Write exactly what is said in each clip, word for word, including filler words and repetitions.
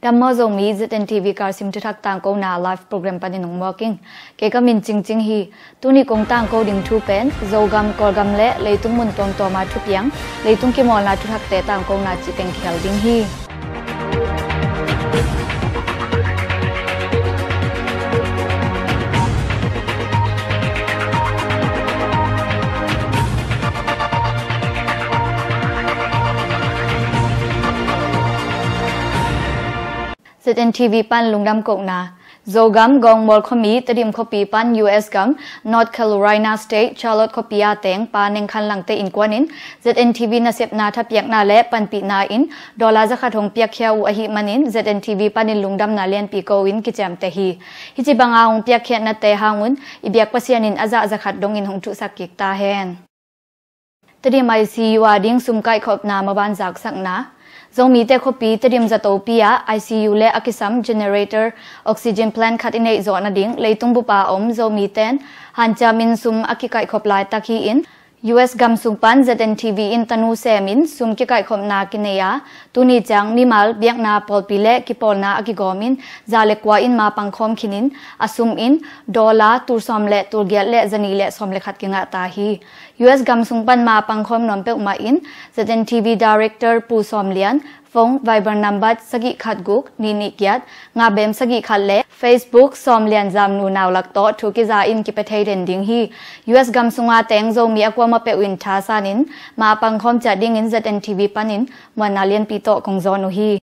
Dam maw Zomi, Z N T V Karsim thuthak tangkona live program panin hong muak ing. Kei ka min Cingcing hi. Tuni kong tangko ding thu pen Zogam, Kawlgam le leitung mun tuamtuama thupiang, leitung kimawlna thuthakte tangkona cih teng kihel ding hi. Z N T V pan lungdam kohna. Zogam Gawngmual khuami Tedim khuapi pan U S gam North Carolina State Charlotte khuapi a teng Pa Neng Khan Langte innkuan in Z N T V nasepna thapiakna le panpihna in dollar zakhat hong piakkhia uh ahih manin Z N T V panin lungdamna lianpi ko in kiciamteh hi. Hih ci banga hong piakkhiatnate hang un i biak Pasian in a zah zakhat dongin hong thuhsak kik ta hen. Tedim I C U a ding sum kaihkhopna maban zaksakna. Zomite khuapi Tedim zatopi ah I C U le a kisam generator oxygen plant khat i neih zawh nading leitung bup a om Zomite in hanciam in sum a kikaihkhop laitak hi-in, U S gam sung pan Z N T V in tanu semin sum kikaihkhopna kinei a, tuni ciang mimal, biakna, pawlpi le kipawlna a kigawmin za le kua in ma pangkhawm khinin a sum in dollar tul sawm le tul giat le zanih le sawm le khat kingah ta hi. U S gam sung pan ma pangkhawm nuam peuhmah in Z N T V Director Pu Sawm Lian, phone Viber number sagih khat guk nih nih giat nga bem sagih khat le Facebook Sawm Lian Zamnu Naulak tawh thu kiza in kipia thei den ding hi. U S gam sunga teng Zomi a kuamah peuh in thasanin ma pangkhawm ciat dingin Z N T V panin muanna lianpi tawh kong zawn uh hi.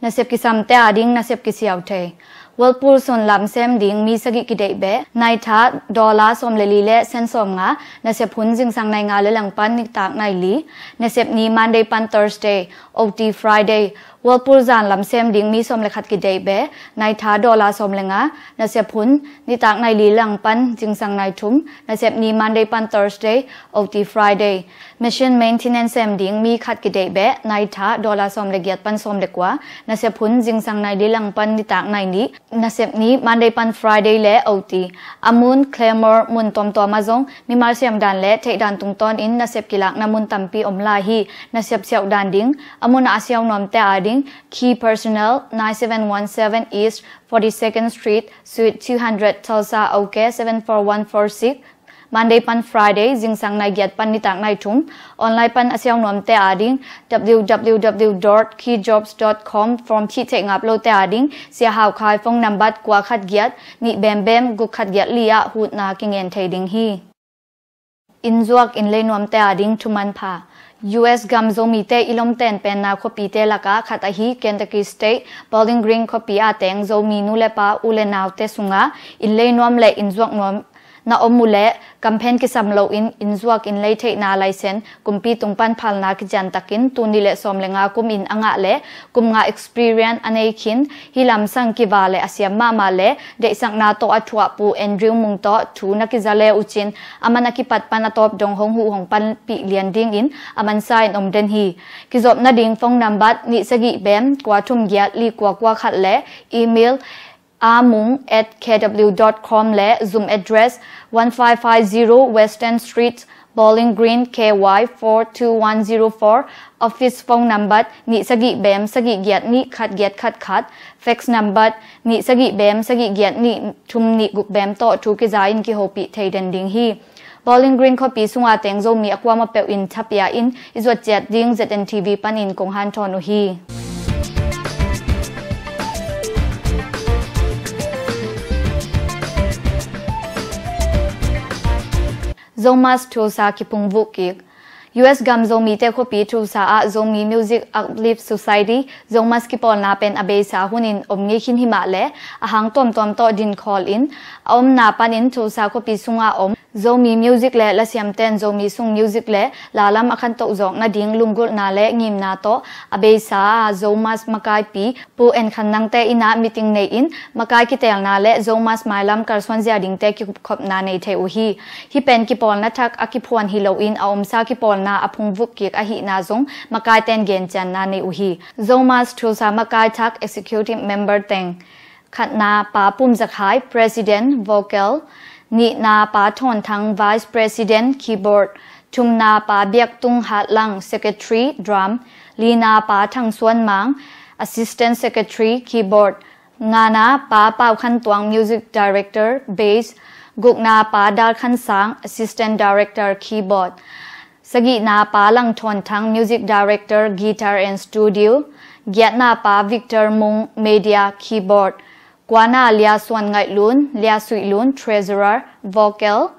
Nasep kisamte a ding nasep kisiau thei. Whirlpool sunlam sem ding mi sagih kideih beh, naitha dollar sawm le li le sen sawm nga, nasep hun zingsang nai nga le langpan nitak nai li, nasep ni Monday pan Thursday, O T Friday. Whirlpool zanlam sem ding mi sawm le khat kideih beh, naitha dollar sawm le nga, nasep hun nitak nai li langpan zingsang nai thum, nasep ni Monday pan Thursday, O T Friday. Machine maintenance sem ding mi khat kideih beh, naitha dollar sawm le giat pan sawm le kua, nasep hun zingsang nai li langpan nitak nai nih, nasep ni Monday pan Friday le O T. A mun Claremore mun tuamtuam ah zong mimal siamdan le theihdan tungtawnin nasep kilakna mun tampi om lai hi. Nasep siauhdan ding a mun a siau nuamte a ding Key Personnel, nine seven one seven East forty-second Street, Suite two hundred, Tulsa, OK seven four one four six. Monday pan Friday, zingsang nai giat pan nitak nai thum. Online pan a siau nuamte a ding W W W dot key jobs dot com, form thih theih ngap lote a ding Sia Hau Khai phone number kua khat giat nih bem bem guk khat giat li ah hutna kingen thei ding hi. Innzuak innlei nuamte a ding thu manpha. U S gam Zomite i lomten penna khuapite lakah khat ahi Kentucky State Bowling Green khuapi a teng Zomi nu le pa, u le naute sunga innlei nuam le innzuak nuam na om uh leh, kamphen kisam loin innzuak innlei theihna laisen kumpi tung pan phalna kiciantakin tul nih le sawm le nga kum in a ngah le kum nga experience a nei khin, hih lamsang kiva le a siam mahmah le deihsakna tawh a thuah Pu Andrew Mung tawh thu na kiza le uh cin, a man a kipat pan a tawp dong hong huh hong panpih lian dingin a mansa in om den hi. Kizop nading phone number nih sagih bem kua thum giat li kua kua khat le email amung at K W dot com le Zoom address one five five zero Western Street, Bowling Green, K Y four two one zero four, office phone number nih sagih bem sagih giat nih khat giat khat khat, fax number nih sagih bem sagih giat nih thum nih guk bem tawh thu kiza in kihopih thei den ding hi. Bowling Green khuapi sunga teng Zomi a kuamah peuh in thapia in i zuat ciat ding Z N T V panin kong hanthawn uh hi. Zomus Tulsa kiphungvuh kik. U S gam Zomite khuapi Tulsa ah Zomi Music Uplift Society, Zomus kipawlna pen a beisa hunin om ngei khin himah le a hang tuamtuam tawh dinkhawl in a omna panin Tulsa khuapi sunga om Zomi music le lasiamten Zomi sung music le lalam a khantoh zawk nading lunggulhna le ngimna tawh a beisa a Zomus makaipi Pu En Khan Nangte innah meeting nei-in makai kiteelna le Zomus mailam kalsuanzia dingte kikupkhopna nei thei uh hi. Hih pen kipawlna thak a kiphuan hi loin a omsa kipawlna a phungvuh kik ahihna zong makaiten gencianna nei uh hi. Zomus Tulsa makai thak executive member teng. Khatna Pa Pum Za Khai, President, Vocal. Nihna Pa Thawn Thang, Vice President, Keyboard. Thumna Pa Biak Tung Hat Lang, Secretary, Drum. Lina Pa Thang Suan Mang, Assistant Secretary, Keyboard. Ngana Pa Pau Khan Tuang, Music Director, Bass. Gukna Pa Dal Khan Sang, Assistant Director, Keyboard. Sagihna Pa Lang Thawn Thang, Music Director, Guitar and Studio. Giatna Pa Victor Mung, Media, Keyboard. Kuana Lia Suan Ngaih Lun, Lia Suih Lun, Treasurer, Vocal.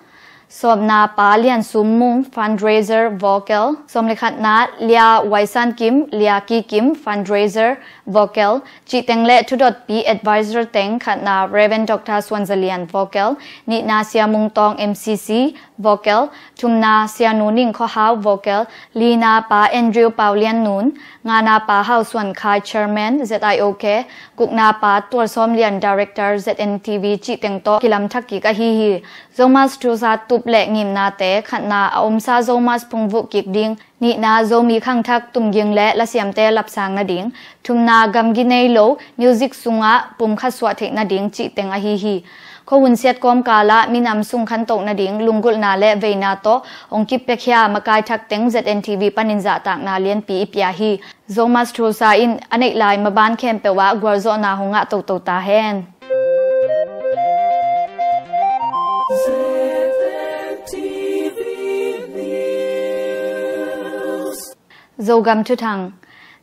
Sawmna Pa Lian Sum Mung, Fundraiser, Vocal. Sawm le khatna Lia Wai San Kim, Lia Ki Kim, Fundraiser, Vocal. Cihteng le thudotpi advisor teng, khatna Reverend Doctor Suan Za Lian, Vocal. Nihna Sia Mung Tawng, M C C, Vocal. Thumna Sia Nu Ning Khaw Hau, Vocal. Lina Pa Andrew Pau Lian Nun. Ngana Pa Hau Suan Khai, Chairman, Z I O K. Gukna Pa Tual Sawm Lian, Director, Z N T V, cihteng tawh kilam thak kik ahi hi. Zomas Tulsa tup le ngimnate, khatna a omsa Zomas phungvuh kik ding, nihna Zomi khangthak tumging le lasiamte lapsang nading, thumna gamgi nei lo music sungah pumkhat suah theih nading cihteng ahi hi. Khuahun siat kawmkalah minam sung khantoh nading lunggulhna le veina tawh hong kipiakhia makai thak teng Z N T V panin zahtakna lianpi i pia hi. Zomas Tulsa in a neih lai maban khempeuh ah gualzawhna hong ngah toto ta hen. Zogam Thuthang.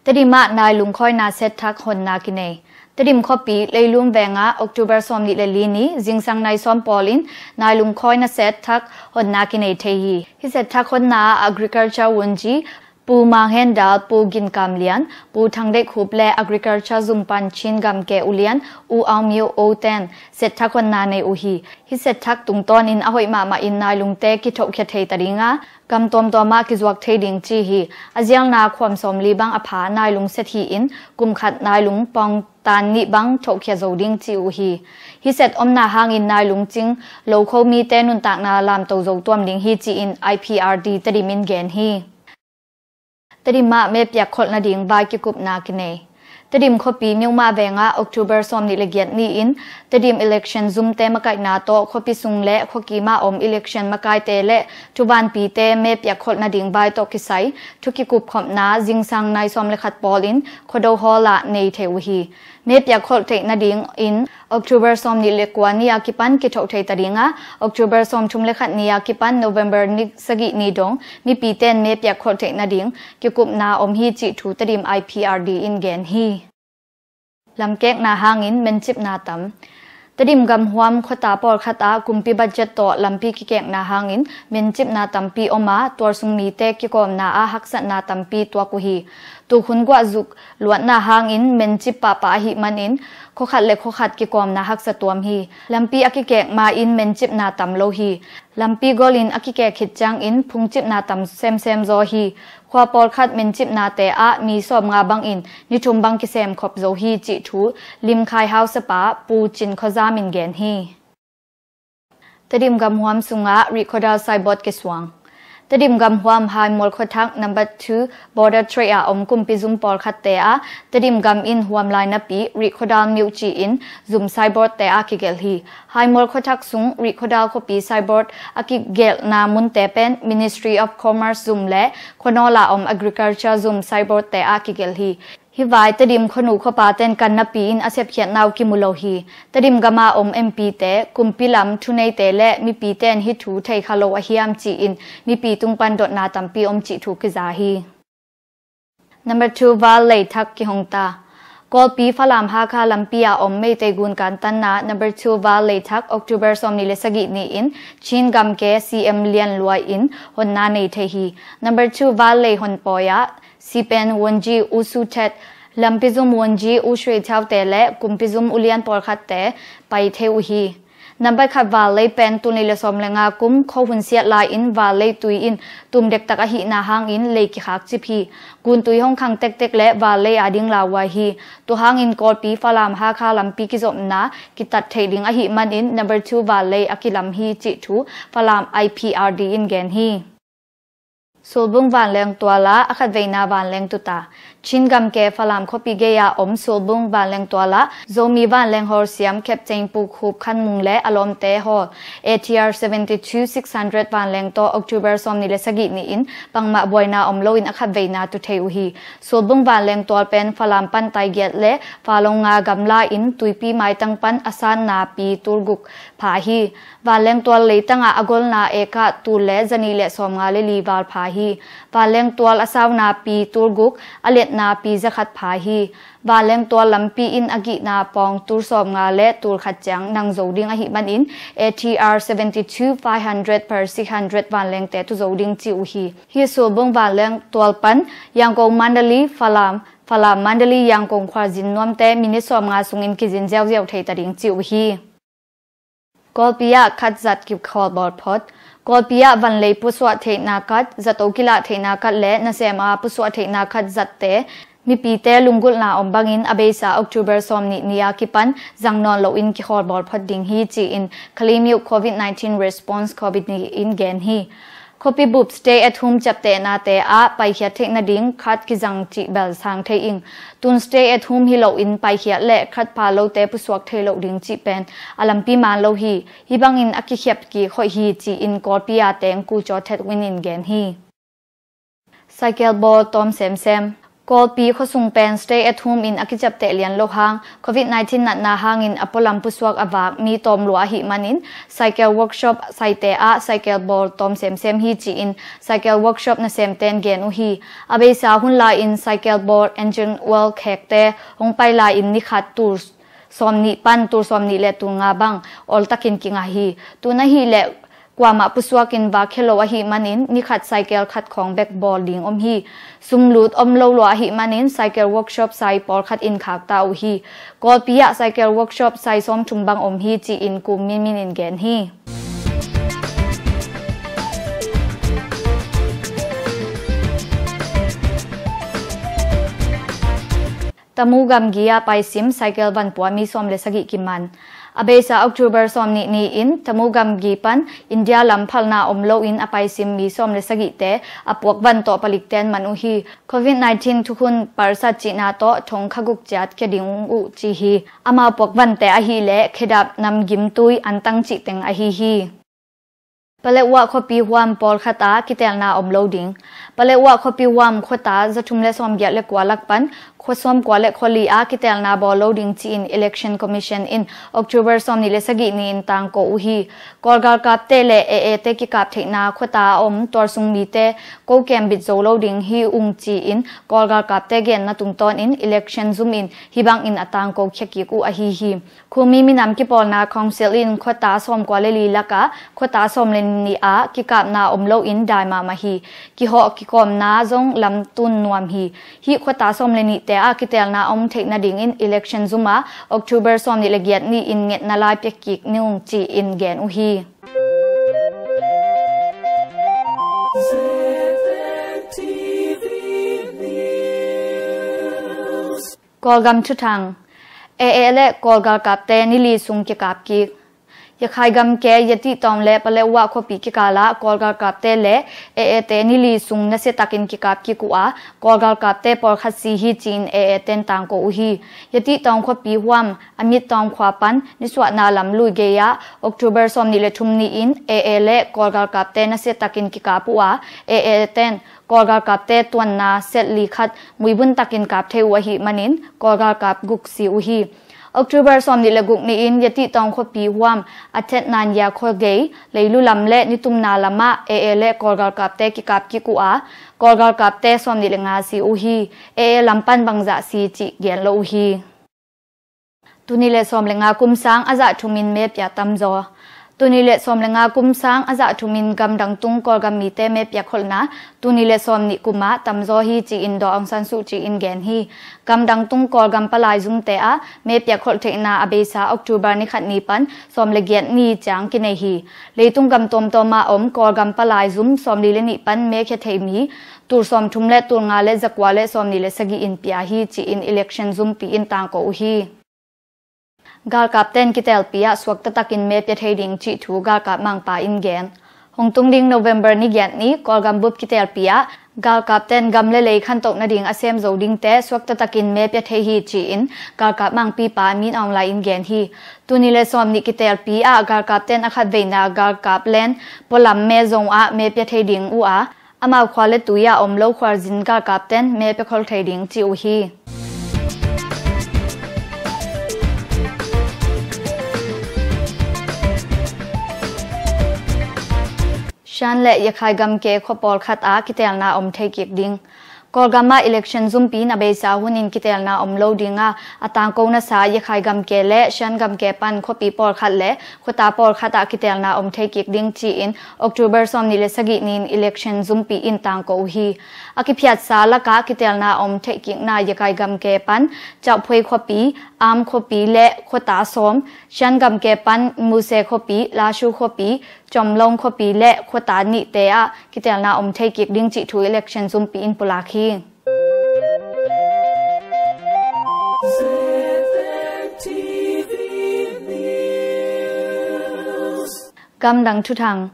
Tedim ah Nailung khawina set thak honna kinei. Tedim khuapi Leilum vengah October sawmnih le li ni zingsang nai sawm pawlin Nailung khawina set thak honna kinei thei hi. Hih set thak honna ah Agriculture Wunji Pu Mang Hen Dal, Pu Gin Kam Lian, Pu Thang Deih Khup le Agriculture Zumpan Chin Gamke Ulian, U Aung Myo O ten set thak honna nei uh hi. Hih set thak tungtawnin a hoih mahmah in Nailungte kithohkhia thei ta ding a, gam tuamtuam ah kizuak thei ding ci hi. A zialna khuam sawmli bang a pha Nailung set hi in kum khat Nailung pawng tan nih bang thohkhia zo ding ci uh hi. Hih set omna hangin Nailung cing lokho mite nuntakna lamto zo tuam ding hi ci-in I P R D Tedim in gen hi. Tedim ah mepiak kholh nading vai kikupna kinei. Tedim khuapi Myanmar vengah October sawmnih le giat ni-in Tedim election zumte makaihna tawh khuapi sung le khuakim ah om election makaite le thuvanpite mepiak kholh nading vai tawh kisai thu kikup khopna zingsang nai sawm le khat pawlin Khuado Hall ah nei thei uh hi. Mepiak kholh theih nadingin October sawmnih le kua ni a kipan kithoh thei ta ding a, October sawmthum le khat ni a kipan November ni sagih ni dong mipite in mepiak kholh theih nading kikupna om hi cih thu Tedim I P R D in gen hi. Lamkekna hangin mencipna tam. Tedim gamhuam khuata pawlkhat ah kumpi budget tawh lampi kikekna hangin mencipna tampi om a, tualsung mite kikawmna ah haksatna tampi tuak uh hi. Tukhun guahzuk luatna hangin mencip pahpah ahih manin khuakhat le khuakhat kikawmna haksa tuam hi. Lampi a kikek ma-in mencipna tam lo hi. Lampi golin a kikek khit ciangin phungcipna tam semsem zaw hi. Khua pawlkhat mencipnate ah mi sawmnga bangin ni thum bang kisem khop zo hi cih thu Limkhai hausapa Pu Cin Khua Zam in gen hi. Tedim gamhuam sungah Rihkhuadal signboard kisuang. Tedim gamhuam Haimual khuathak number two border trade ah om kumpi zum pawlkhatte ah Tedim gam in huam lai napi Rihkhuadal miuh ci-in zum signboard te ah kigelh hi. Haimual khuathak sung Rihkhuadal khuapi signboard a kigelhna munte pen Ministry of Commerce zum le khuanawl ah om Agriculture zum signboard te ah kigelh hi. Hih vai Tedim khuanu khuapa ten kan napi in a sepkhiatna uh kimu lo hi. Tedim gama om M P te kumpi lam thuneite le mipi ten hih thu thei kha lo a hiam ci-in mipi tung pan dotna tampi om cih thu kiza hi. Number two, Val lei thak kihong ta. Kawlpi Falam Hakha lampi a om Meitei gun kantanna number two Val lei thak October sawmnih le sagih ni-in Chin gamke C M Lian Luai in honna nei thei hi. Number two Val lei hon pawi ah Sipen Wonji, U Su Thet, Lampi zum Wonji, U Sui Thiau te le kumpi zum ulian pawlkhatte pai thei uh hi. Nambat khat Val lei pen tul nih le sawm le nga kum khuahun siat lai-in Val lei tui in tum dektak ahihna hangin lei kikhak cip hi. Gun tui hong khang tektek le Val lei a ding lauhuai hi. Tua hangin Kawlpi Falam Hakha lampi kizopna kitat theih ding ahih manin number two Val lei a kilam hi cih thu Falam I P R D in gen hi. Sulbung vanleng tual ah a khatveina vanleng tuta. Chin gamke Falam khuapi gei-a om Sulbung vanleng tual ah Zomi vanleng hawlsiam Captain Pu Khup Khan Mung le a lawmte hawl A T R seventy-two six hundred vanleng tawh October sawmnih le sagih ni-in bangmah buaina om loin a khatveina tu thei uh hi. Sulbung vanleng tual pen Falam pan taigiat le falong nga gamla in tuipi maitang pan a sanna pi tulguk pha hi. Vanleng tual leitangah a golna eka tul le zanih le sawmnga le li val pha hi. Vanleng tual a sauna pi tulguk, a letna pi zakhat pha hi. Vanleng tual lampi in a gihna pawng tul sawmnga le tul khat ciang nang zo ding ahih manin A T R seventy-two five hundred per six hundred vanlengte tu zo ding ci uh hi. Hih Sulbung vanleng tual pan Yangon Mandalay Falam, Falam Mandalay Yangon khualzin nuamte minit sawmnga sungin kizin ziauziau thei ta ding ci uh hi. Kawlpi ah khat zat kikhawl bawl phot. Kawlpi ah vanlei pusuah theihna khat, zato kilah theihna khat le nasem a pusuah theihna khat zatte mipite lunggulhna om bangin a beisa October sawmnih ni a kipan zang nawn loin kikhawl bawl phot ding hi ci-in Kalaymyo COVID nineteen Response Committee in gen hi. Khuapi bup stay at home ciaptehnate ah paikhiat theih nading khat kizang cih bel sang thei ing. Tun stay at home hi loin paikhiat le khat pha lote pusuak thei loh ding cih pen a lampi man lo hi. Hih bangin a kikhiap kik hoih hi ci-in Kawlpi a teng Pu Caw That Win in gen hi. Cycle bawl tawm semsem. Kawlpi khuasung pen stay at home in a kiciapteh lian lo hang, COVID nineteen natna hangin a pualam pusuak a vak mi tawm lua ahih manin cycle workshop saite ah cycle bawl tawm semsem hi ci-in cycle workshop nasemten gen uh hi. A beisa hun lai-in cycle bawl engine oil khekte hong pai lai-in ni khat tul sawmnih pan tul sawmnih le tul nga bang oltakin kingah hi. Tun ahih leh kuamah pusuakin vak khia lo ahih manin ni khat cycle khat khawng bek bawl ding om hi. Sumlut om lo lua ahih manin cycle workshop sai pawlkhat in khakta uh hi. Kawlpi ah cycle workshop sai sawmthum bang om hi ci-in Pu Min Min in gen hi. Tamu gamgi ah paisim cycle van pua mi sawm le sagih kiman. A beisa October sawmnih ni-in Tamu gamgi pan India lam phalna om loin a paisim mi sawm le sagihte a puak van tawh palikten man uh hi. COVID nineteen thukhun palsat cihna tawh thong kha guk ciat kia ding uh ci hi. Amau puak vante ahih leh khedap, namgim, tui, antang cih teng ahi hi. Paletwa khuapi huam pawlkhat ah kitelna om lo ding. Paletwa khuapi huam khuata zathum le sawmgiat le kua lak pan khua sawmkua le khua li ah kitelna bawl lo ding ci-in Election Commission in October sawmnih le sagih ni-in tangko uh hi. Kawl galkapte le A A te kikap theihna khuata a om tualsung mite ko kembit zo lo ding hi ung ci-in Kawl galkapte genna tungtawnin election zum in hih bangin a tangko khia kik uh ahi hi. Khumi minam kipawlna Council in khuata sawmkua le li lakah khuata sawm le nih ah kikapna om loin dai mahmah hi. Kihawh kikawmna zong lamtun nuam hi. Hih khuata sawm le nihte ah kitelna om theih nadingin election zum ah October sawmnih le giat ni-in ngetna lai pia kik ni ung ci-in gen uh hi. Kawlgam thuthang. A A le Kawl galkapte ni li sung kikap kik. Yakhai gamke Yatitawng le Paletwa khuapi kikalah Kawl galkapte le A A te ni li sung nasiatakin kikap kik uh a, Kawl galkapte pawlkhat si hi ci-in A A ten tangko uh hi. Yatitawng khuapi huam Amittawng khua pan nisuahna lam lui gei-ah October sawmnih le thum ni-in A A le Kawl galkapte nasiatakin kikap uh a, A A ten Kawl galkapte tuanna set li khat muibun takin kap thei uh ahih manin Kawl galkap guk si uh hi. October sawmnih le guk ni-in Yatitawng khuapi huam a thetnan ya khua gei leilu lam le nitumna lamah A A le Kawl galkapte kikap kik uh a, Kawl galkapte sawmnih le nga si uh hi. A A lam pan bangzah si cih gen lo uh hi. Tuni le sawm le nga kum sang a zah thumin mepia tamzaw. Tuni le sawm le nga kum sang a zah thumin gamdang tung Kawlgam mite mepia kholhna tuni le sawm nih kum ah tamzaw hi ci-in Daw Aung San Suu Kyi in gen hi. Gamdang tung Kawlgam palai zumte ah mepia kholh theihna a beisa October ni khat ni pan sawm le giat ni ciang kinei hi. Leitung gam tuamtuam ah om Kawlgam palai zum sawmli le nih pan mekhia thei mi tul sawmthum le tul nga le zakua le sawmnih le sagih in pia hi ci-in election zumpi in tangko uh hi. Galkapten kitelpi ah suakta takin me pia thei ding cih thu galkap mangpa in gen. Hong tung ding November ni giat ni Kawlgam bup kitelpi ah galkapten gam le lei khantoh nading a sem zo dingte suakta takin me pia thei hi ci-in galkap mangpipa Min Aung Hlaing in gen hi. Tuni le sawm nih kitelpi ah galkapten a khatveina galkap len pualam me zong ah me pia thei ding uh a, amau khua le tui ah om lo khualzin galkapten me pia khol thei ding ci uh hi. Shan le Yakhai gamke khua pawlkhat ah kitelna om thei kik ding. Kawlgam ah election zumpi in a beisa hun in kitelna om lo ding a, a tangko nasa Yakhai gamke le Shan gamke pan khuapi pawlkhat le khuata pawlkhat ah kitelna om thei kik ding ci-in October sawm nih le sagih ni-in election zumpi in tangko uh hi. A kiphiatsa lakah kitelna om theih kikna Yakhai gamke pan Chauhphuai khuapi, Am khuapi le khuata sawm, Shan gamke pan Muse khuapi, Lashu khuapi, Chomlong khuapi le khuata nihte ah kitelna om thei kik ding cih thu election zumpi in pulak hi. Gamdang thuthang.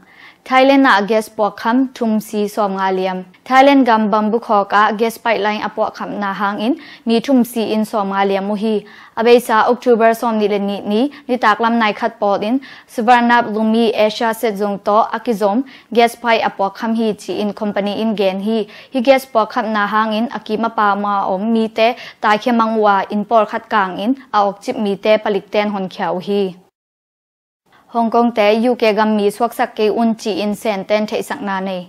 Thailand ah gas puakkham thum si sawmnga liam. Thailand gam Bangkok ah gas pipeline a puakkhamna hangin mi thum si in sawmnga liam uh hi. A beisa October sawm nih le nih ni nitaklam nai khat pawl in Suvarnabhumi Asia Set zong tawh a kizom gas pipe a puakkham hi ci-in company in gen hi. Hih gas puakkhamna hangin a kim a pam a om mite taikhia mang uh a, inn pawlkhat kangin a awkcip mite palikten honkhia uh hi. Hong Kong te U K gam mi suaksak kei un ci-in Senten theihsakna nei.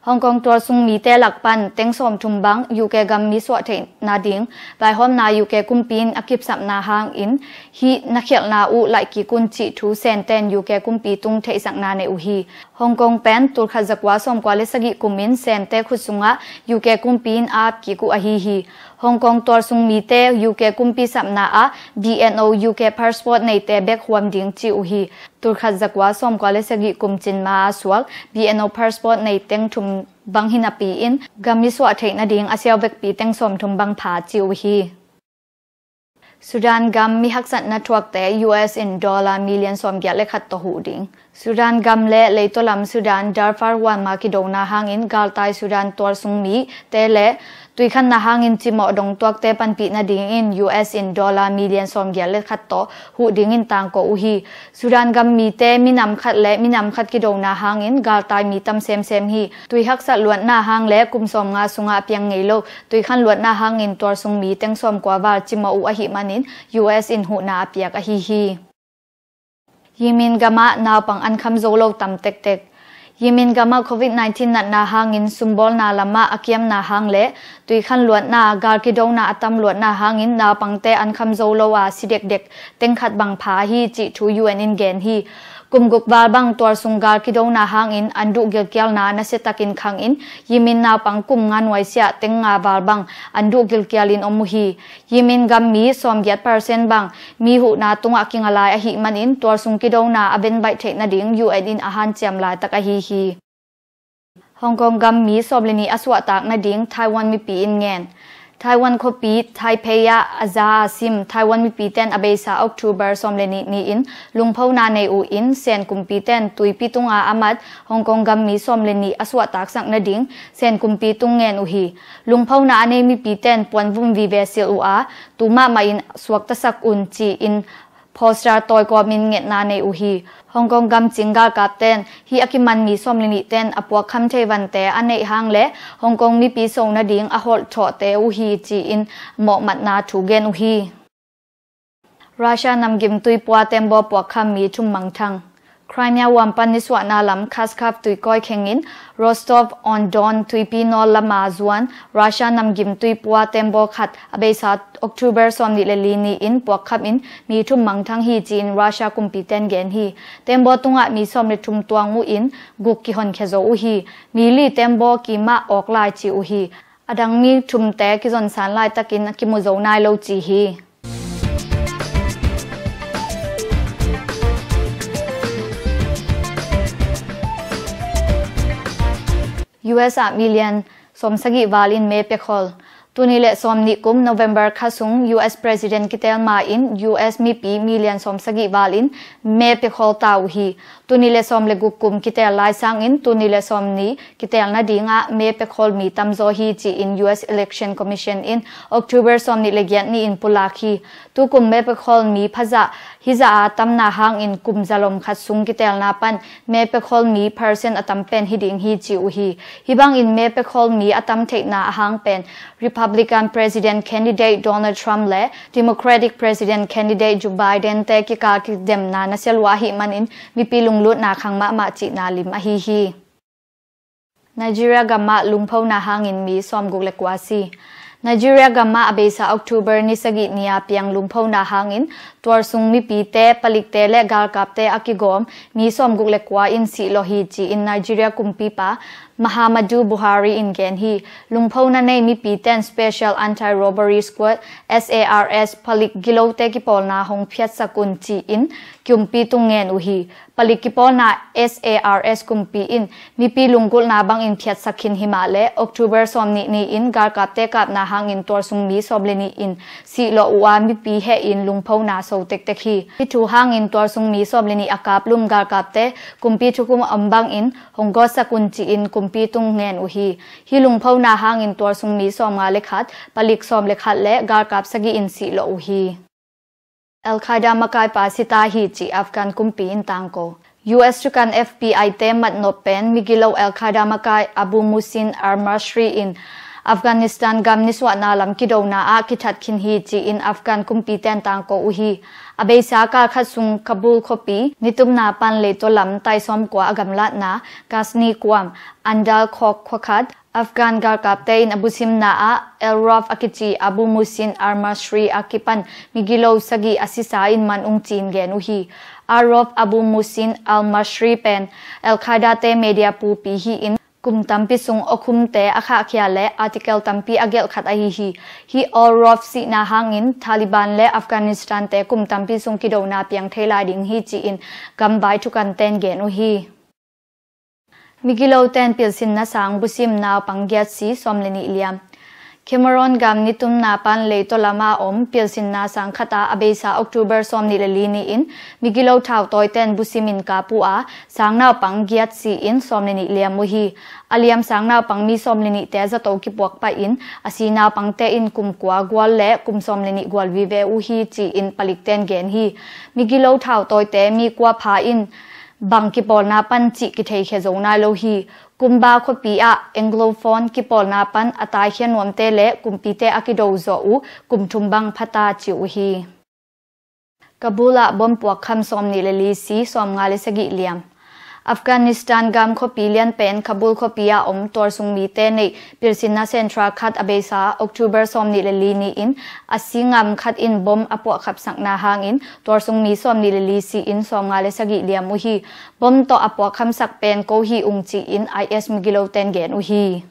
Hong Kong tualsung mite lak pan teng sawmthum bang U K gam mi suah theih nading vaihawmna U K kumpi in a kipsapna hangin hih na khialhna uh laih kik un cih thu Senten U K kumpi tung theihsakna nei uh hi. Hong Kong pen tulkhat zakua sawmkua le sagih kumin Sente khut sungah U K kumpi in a ap kik uh ahi hi. Hong Kong tualsung mite U K kumpi sapna ah B N O U K passport neite bek huam ding ci uh hi. Tulkhat zakua sawmkua le sagih kum cin ma a suak B N O passport nei teng thum bang hi napi in gam mi suah theih nading a siau vekpi teng sawmthum bang pha ci uh hi. Sudan gam mi haksatna thuakte U S in dollar million sawmgiat le khat tawh huh ding. Sudan gam le leitawlam Sudan Darfur huanma kidona hangin galtai Sudan tualsung mite le tuikhanna hangin cimawh dong tuakte panpih nadingin U S in dollar million sawmgiat le khat tawh huh dingin tangko uh hi. Sudan gam mite minam khat le minam khat kidona hangin galtai mi tam semsem hi. Tui haksat luatna hang le kum sawmnga sungah a piang ngei lo tuikhan luatna hangin tualsung mi teng sawmkua val cimawh uh ahih manin U S in huhna a piak ahi hi. Yemen gamah naupang an kham zo lo tam tektek. Yemen gamah covid nineteen natna hangin sumbawlna lamah a kiamna hang le tuikhan luatna, gal kidona a tam luatna hangin naupangte an kham zo lo a si dekdek teng khat bang pha hi cih thu U N in gen hi. Kum guk val bang tualsung gal kidona hangin an duh gilkialna nasiatakin khangin Yemen naupang kum nga nuaisiah teng nga val bang an duh gilkialin om uh hi. Yemen gam mi sawmgiat percent bang mi huhna tungah kinga lai ahih manin tualsung kidona a venbaih theih nading U N in a hanciam laitak ahi hi. Hong Kong gam mi sawm le nih a suahtak nading Taiwan mipi in ngen. Taiwan khuapi Taipei ah a za a sim Taiwan mipite'n a beisa October sawm le nih ni-in lungphona nei uh in Sen kumpite'n tuipi tunga a mat Hong Kong gam mi sawm le nih a suahtaksak nading Sen kumpi tung ngen uh hi. Lungphona a nei mipite'n puanvum vive silh uh a, tu mahmah in suaktasak un ci-in poster tawikawmin ngetna nei uh hi. Hong Kong gamcing galkapte'n hih a kiman mi sawm le nihten a puakkham thei vante a neih hang le Hong Kong mipi so nading a holh thawhte uh hi ci-in mawhmatna thu gen uh hi. Russia namgim tuipua tembaw puakkham mi thum mangthang. Crimea huam pan nisuahna lam Kharkiv tuikawi khengin Rostov-on-Don tuipi nawl lama zuan Russia namgim tuipua tembaw khat a beisa October sawm nih le li ni-in puakkhamin mi thum mangthang hi ci-in Russia kumpite'n gen hi. Tembaw tungah mi sawm le thum tuang uh in guk kihonkhia zo uh hi. Mi li tembaw kimah awk lai ci uh hi. A dang mi thumte kizonsan laitakin a kimu zo nai lo ci hi. U S ah million sawmsagih val in me piakhol. Tuni le sawm nih kum November kha sung U S President kitel ma in U S mipi million sawm sagih val in me pekhawl ta uh hi. Tuni le sawm le guk kum kitel lai sangin tuni le sawm nih kitel nadingah me pekhawl mi tamzaw hi ci-in U S Election Commission in October sawm nih le giat ni in pulak hi. Tukum me pekhawl mi phazah hizah a tamna hangin kum zalom khat sung kitelna pan me pekhawl mi percent a tam pen hi ding hi ci uh hi. Hih bangin me pekhawl mi a tam theihna a hang pen Republican President Candidate Donald Trump le Democratic President Candidate Joe Biden te kikal kidemna nasia lua ahih manin mipi lunglutna khang mahmah cihna lim ahi hi. Nigeria gamah lungphona hangin mi sawmguk le kua si. Nigeria gamah a beisa October ni sagih ni a piang lungphona hangin tuarsung mipite, palikte le galkapte a kigawm mi sawmguk le kua in sihlawh hi ci-in Nigeria kumpipa Muhammadu Buhari in gen hi. Lungphona nei mipiten Special Anti-Robbery Squad, S A R S, palik gilote kipawlna hong phiatsak un ci-in kumpi tung ngen uh hi. Palik kipawlna S A R S kumpi in mipi lunggulhna bangin phiatsak khin himah le October sawm nih ni-in galkapte kapna hangin tuarsung mi sawm le nih in sihlawh uh a mipi hehin lungphona so tektek hi. Hih thu hangin tuarsung mi sawm le nih a kaplum galkapte kumpi thukhun a om bangin hong gawtsak un ci-in kumpi tung ngen uh hi. Hih lungphona hangin tuarsung mi sawmnga le khat, palik sawm le khat le galkap sagih in sihlawh uh hi. Al-Qaeda makaipa sita hi ci Afghan kumpi in tangko. U S thukan F B I te matnop pen migilo Al-Qaeda makai Abu Muhsin al-Masri in Afghanistan gam nisuahna lam kidona ah kithat khin hi ci-in Afghan kumpiten tangko uh hi. A beisa kal khat sung Kabul khuapi nitumna pan leitaw lam taisawm kua a gamlatna Ghazni kuam Andal Khawk khuakhat Afghan galkapte in a busimna ah Al-Rauf a kici Abu Muhsin al-Masri a kipan migilo sagih a sisa in man ung ci-in gen uh hi. Al-Rauf Abu Muhsin al-Masri pen Al-Qaeda te media pupi hi-in kum tampi sung awkhumte a khahkhia le article tampi a gelh khat ahi hi. Hih Al-Rauf sihna hangin Taliban le Afghanistan te kum tampi sung kidona piang thei lai ding hi ci-in gamvai thukanten gen uh hi. Migiloten pilsinna sang busim naupang giat si sawm le nih liam. Cameroon gam nitumna pan leitaw lama om pilsinna sang khata a beisa October sawm nih le li ni-in migilo thautawiten busimin kap uh a sang naupang giat si-in sawm le nih liam uh hi. A liam sang naupang mi sawm le nihte zato kipuak pahin a si naupangte in kum kua gual le kum sawm le nih gual vive uh hi ci-in palikten gen hi. Migilo thautawite mi kua pha in bang kipawlna pan cih kitheikhia zo nai lo hi. Kumba khuapi ah Anglophone kipawlna pan a taikhia nuamte le kumpite a kido zawh uh kum thum bang phata ci uh hi. Kabul ah bom puakkham sawm nih le li si sawm nga le sagih liam. Afghanistan gam khuapi lian pen Kabul khuapi ah om tuarsung mite neih pilsinna central khat a beisa October sawm nih le li ni-in a si ngam khat in bom a puahkhapsakna hangin tuarsung mi sawm nih le li si-in sawm nga le sagih liam uh hi. Bom tawh a puakkhamsak pen ko hi ung ci-in I S migiloten gen uh hi.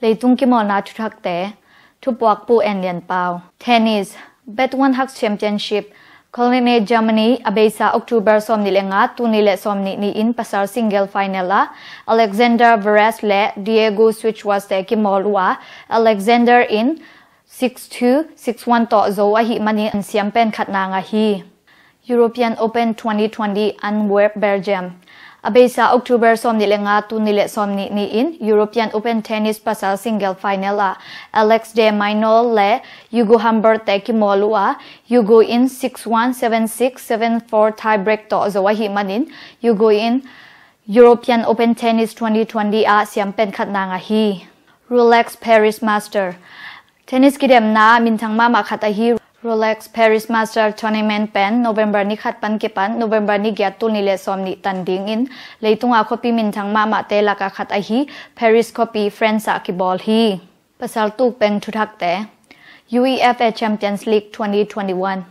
Leitung kimawlna thuthakte, thupuakpu En Lian Pau. Tennis, Bad One Hak Championship, Cologne, Germany, a beisa October sawm nih le nga, tul nih le sawm nih ni-in pasal single final ah Alexander Zverev le Diego Schwartzman te kimawl uh a, Alexander in six two, six one tawh zo ahih manin an siam pen khatna ngah hi. European Open twenty twenty, Antwerp, Belgium. A beisa October sawm nih le nga, tul nih le sawm nih ni-in European Open Tennis pasal single final ah Alex de Minaur le Hugo Humbert te kimawl uh a, Hugo in six one, seven six, seven four tiebreak tawh zo ahih manin Hugo in European Open Tennis twenty twenty ah siam pen khatna ngah hi. Rolex Paris Master. Tennis kidemna minthang mahmah khat ahi Rolex Paris Master Tournament pen November ni khat pan kipan November ni giat, tul nih le sawm nih tan dingin leitunga khuapi minthang mahmahte laka khat ahi Paris khuapi, France ah kibawl hi. Pasal tuk peng thuthakte. UEFA Champions League twenty twenty-one.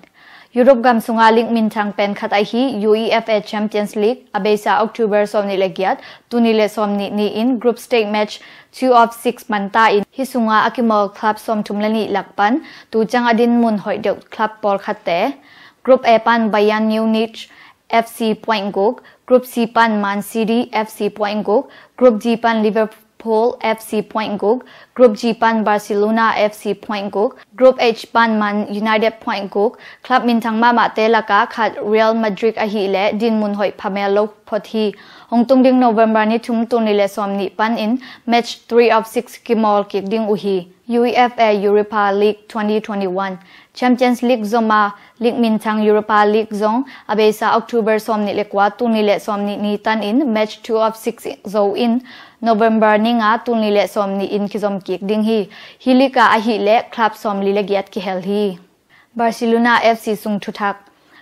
Europe gam sunga league minthang pen khat ahi UEFA Champions League a beisa October sawm nih le giat, tul nih le sawm nih ni-in group stage match two of six man ta in hih sunga a kimawl club sawmthum le nih lak pan tu ciang a din mun hoih deuh club pawlkhatte. Group A pan Bayern Munich, F C point guk, Group C pan Man City F C point guk, Group D pan Liverpool F C point guk, Group G pan Barcelona F C point guk, Group H pan Man United point guk, club minthang mahmahte laka khat Real Madrid ahih leh dinmun hoih phamel lo phot hi. Hong tung ding November ni thum, tul nih le sawm nih panin match three of six kimawl kik ding uh hi. UEFA Europa League twenty twenty-one Champions League zom a, league minthang Europa League zong a beisa October sawm nih le kua, tul nih le sawm nih ni tanin match two of six zo in November ni nga, tul nih le sawm nih in kizom kik ding hi. Hi league ah ahih leh club sawmli le giat kihel hi. Barcelona F C sung thuthak.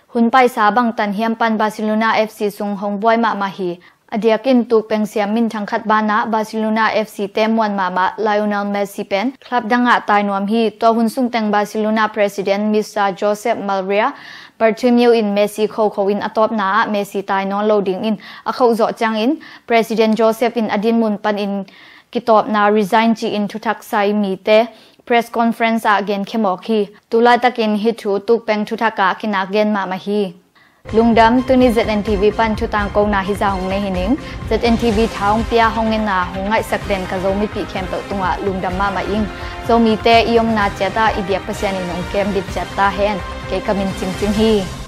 Hun paisa bangtan hiam pan Barcelona F C sung hong buai mahmah hi. A diakin tukpeng siam minthang khat banah Barcelona F C te muan mahmah Lionel Messi pen club dangah tai nuam hi. Tua hun sungteng Barcelona President Mister Josep Maria Bartomeu in Messi khokho in a tawpna ah Messi tai nawn lo dingin a khoh zawh ciangin President Josep in a dinmun panin kitawpna resign ci-in thuthak sai mite press conference ah genkhia mawk hi. Tulaitakin hih thu tukpeng thuthak ah kinak gen mahmah hi. Lungdam, tuni Z N T V pan thutangkona hizah hong nei hi ning. Z N T V tha hong pia, hong enna hong ngaihsak den ka Zomipih khempeuh tungah lungdam mahmah ing. Zomite i omna ciatah i biak Pasian in hong kembit ciat ta hen. Kei ka min Cingcing hi.